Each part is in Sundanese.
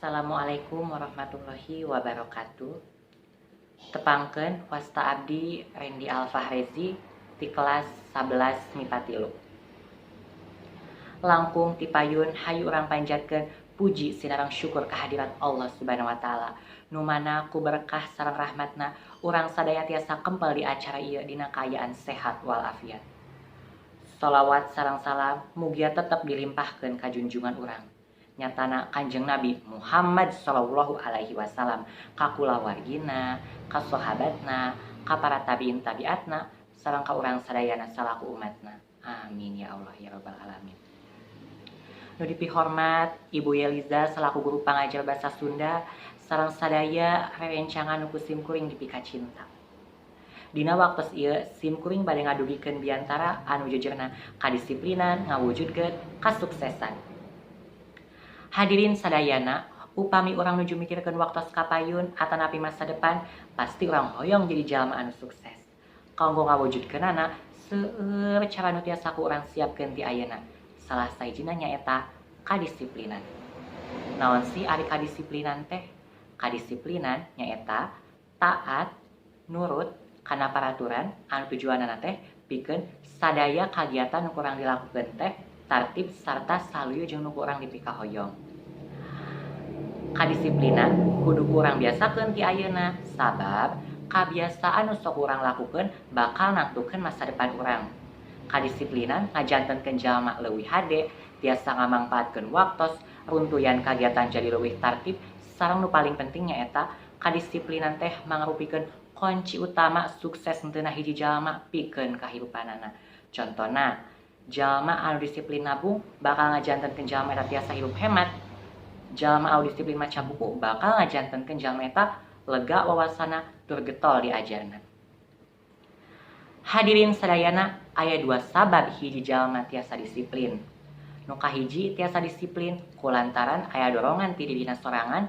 Assalamualaikum warahmatullahi wabarakatuh. Tepangkeun, wasta abdi Rendi Alfahrezi ti kelas 11 MIPA 3. Langkung tipayun hayu urang panjatkeun puji sinareng syukur kehadirat Allah Subhanahu wa Taala, nu mana ku berkah sareng rahmatna urang sadaya tiasa kempel di acara ieu dina kaayaan sehat walafiat. Salawat sareng salam mugia tetep dilimpahkeun ka junjungan urang, nyatana Kanjeng Nabi Muhammad Shallallahu Alaihi Wasallam, ka kulawargina, ka sahabatna, ka para tabiin tabiatna, sareng ka urang sadayana salaku umatna. Amin ya Allah ya Rabbal alamin. Nu dipihormat Ibu Yeliza selaku guru pangajar bahasa Sunda sareng sadaya rerencangan nu ku simkuring dipikacinta. Dina waktos ieu simkuring bade ngadugikeun biantara anu jejerna kadisiplinan ngawujudkeun kasuksesan. Hadirin sadayana, upami urang nuju mikirkeun waktos kapayun atanapi masa depan, pasti urang hoyong jadi jalma anu sukses. Kanggo ngawujudkeunana, seueur cara nu tiasa ku urang siapkeun ti ayeuna. Salah sahijina nyaeta kadisiplinan. Naon sih ari kadisiplinan teh? Kadisiplinan nyaeta taat, nurut kana paraturan anu tujuanana teh pikeun sadaya kagiatan nu ku urang dilakukeun teh tartib sarta saluyu jeung nu ku urang dipikahoyong. Kadisiplinan kudu ku urang biasakeun ti ayeuna, sabab kabiasaan nu sok urang lakukeun bakal nangtukeun masa depan urang. Kadisiplinan ngajantenkeun jalma leuwih hade, tiasa ngamangpaatkeun waktos, runtuyan kagiatan jadi leuwih tartib, sareng nu paling penting nyaeta kadisiplinan teh mangrupikeun kunci utama sukses henteuna hiji jalma pikeun kahirupanana. Contona, jalma anu disiplin nabung bakal ngajantenkeun jalma eta tiasa hirup hemat. Jalma anu disiplin maca buku bakal ngajantenkeun jalma eta lega wawasanna tur getol diajarna. Hadirin sadayana, aya dua sabab hiji jalma tiasa disiplin. Nu kahiji, tiasa disiplin kulantaran aya dorongan ti dirina sorangan,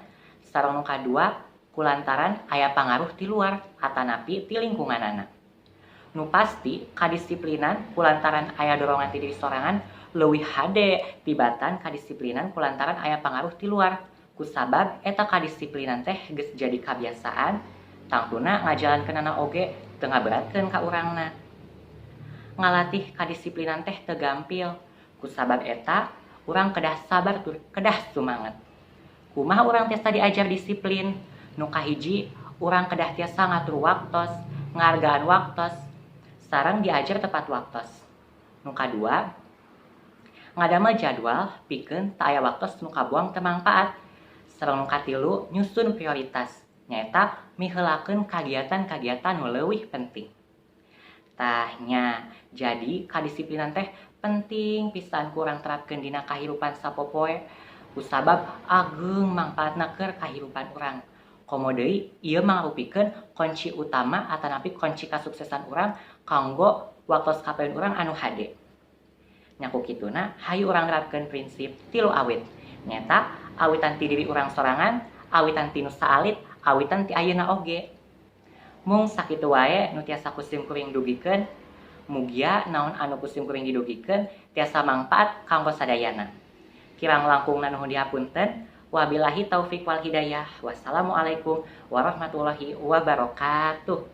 sareng nu kadua kulantaran aya pangaruh ti luar atanapi ti lingkunganana. Nu pasti, kadisiplinan kulantaran aya dorongan ti diri sorangan leuwih hade tibatan kadisiplinan kulantaran aya pangaruh ti luar, kusabab eta kadisiplinan teh geus jadi kabiasaan, tangtuna ngajalankeunana oge teu ngaberatkeun ka urangna. Ngalatih kadisiplinan teh teu gampil, kusabab eta urang kedah sabar tur kedah sumanget. Kumaha urang tiasa diajar disiplin? Nu kahiji, urang kedah tiasa ngatur waktos, ngahargaan waktos, sareng diajar tepat waktos. Nu kadua, ngadamel jadwal pikeun teu aya waktos nu kabuang teu mangpaat. Sareng nu katilu, nyusun prioritas, nyaeta miheulakeun kagiatan-kagiatan nu leuwih penting. Tah nya, jadi kadisiplinan teh penting pisan ku urang terapkeun dina kahirupan sapopoe, kusabab ageung mangpaatna keur kahirupan urang. Komo deui ieu mangrupikeun kunci utama atanapi kunci kasuksesan urang kanggo waktos kapayun urang anu hade. Nya, ku kituna hayu urang nerapkeun prinsip tilu awit, nyaeta awitan ti diri urang sorangan, awitan ti nu saalit, awitan ti ayeuna oge. Mung sakitu wae nu tiasa ku simkuring dugikeun. Mugia naon anu ku simkuring didugikeun tiasa mangpaat kanggo sadayana. Kirang langkungna nuhun dihapunten. Wabillahi taufik wal hidayah. Wassalamualaikum warahmatullahi wabarakatuh.